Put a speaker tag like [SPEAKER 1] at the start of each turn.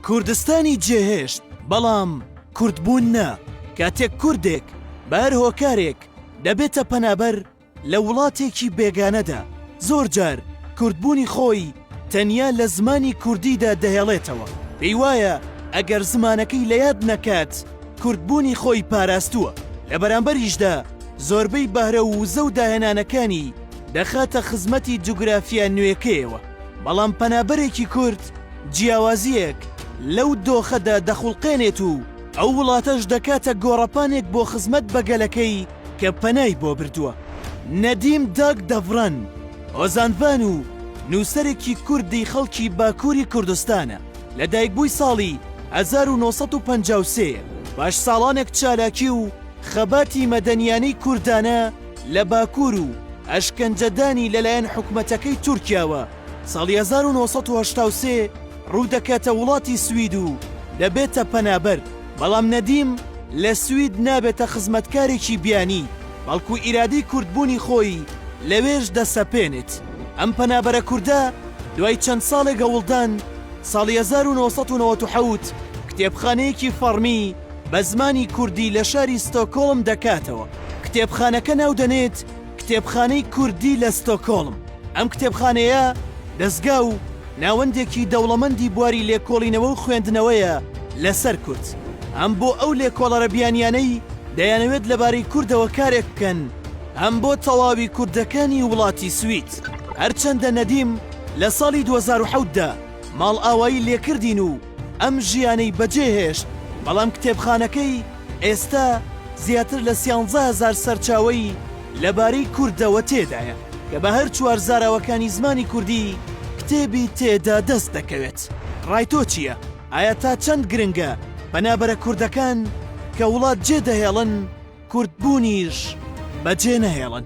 [SPEAKER 1] کوردستانی جێهێشت، بەڵام کوردبوون نا. کاتێک کوردێک بە هەر هۆکارێک دەبێتە پەنابەر لە وڵاتێکی بێگانەدا، زۆر جار کوردبوونی خۆی تەنیا لە زمانی کوردیدا دەهێڵێتەوە. پێی وایە ئەگەر زمانەکەی لە یاد نەکات، کوردبوونی خۆی پاراستووە. لە بەرامبەریشدا زۆربەی بەهرە و وزە و داهێنانەکانی دەخاتە خزمەتی جوگرافیا نوێکەیەوە. بەڵام پەنابەرێکی کورد جیاوازییەک لەو دۆخەدا دەخوڵقێنێت و ئەو وڵاتەش دەکاتە گۆڕەپانێک بۆ خزمەت بە گەلەکەی کە پەنای بۆ بردووە. نەدیم داگ دەڤرەن، هۆزانڤان و نووسەرێکی کوردی خەڵکی باکووری کوردستانە، لەدایکبووی ساڵی 1953 یە. پاش ساڵانێک چالاکی و خەباتی مەدەنیانەی کوردانە لە باکوور و ئەشکەنجەدانی لەلایەن حکومەتەکەی تورکیاوە، ساڵی 1983 ڕوو دەکاتە وڵاتی سوید و دەبێتە پەنابەر، بەڵام نەدیم لە سوید نابێتە خزمەتکارێکی بیانی، بەڵکو ئیرادەی کوردبوونی خۆی لەوێش دەسەپێنێت. ئەم پەنابەرە کوردە دوای چەند ساڵێک هەوڵدان، ساڵی 1997 کتێبخانەیەکی فەڕمی بە زمانی کوردی لە شاری ستۆکۆڵم دەکاتەوە. کتێبخانەکە ناودەنێت کتێبخانەی کوردی لە ستۆکۆڵم. ئەم کتێبخانەیە دەزگا و ناوەندێکی دەوڵەمەندی بواری لێکۆڵینەوە و خوێندنەوەیە لەسەر کورد، هەم بۆ ئەو لێکۆڵەرە بیانیانەی دەیانەوێت لەبارەی کوردەوە کارێک بکەن، هەم بۆ تەواوی کوردەکانی وڵاتی سوید. هەرچەندە نەدیم لە ساڵی 2007 دا ماڵئاوایی لێکردین و ئەم ژیانەی بەجێهێشت، بەڵام کتێبخانەکەی ئێستا زیاتر لە 13,000 سەرچاوەی لەبارەی کوردەوە تێدایە کە بە هەر چوار زاراوەکانی زمانی کوردی کتێبی تێدا دەست دەکەوێت. ڕای تۆ چییە؟ ئایا تا چەند گرنگە پەنابەرە کوردەکان کە وڵات جێ دەهێڵن کوردبوونیش بەجێ نەهێڵن؟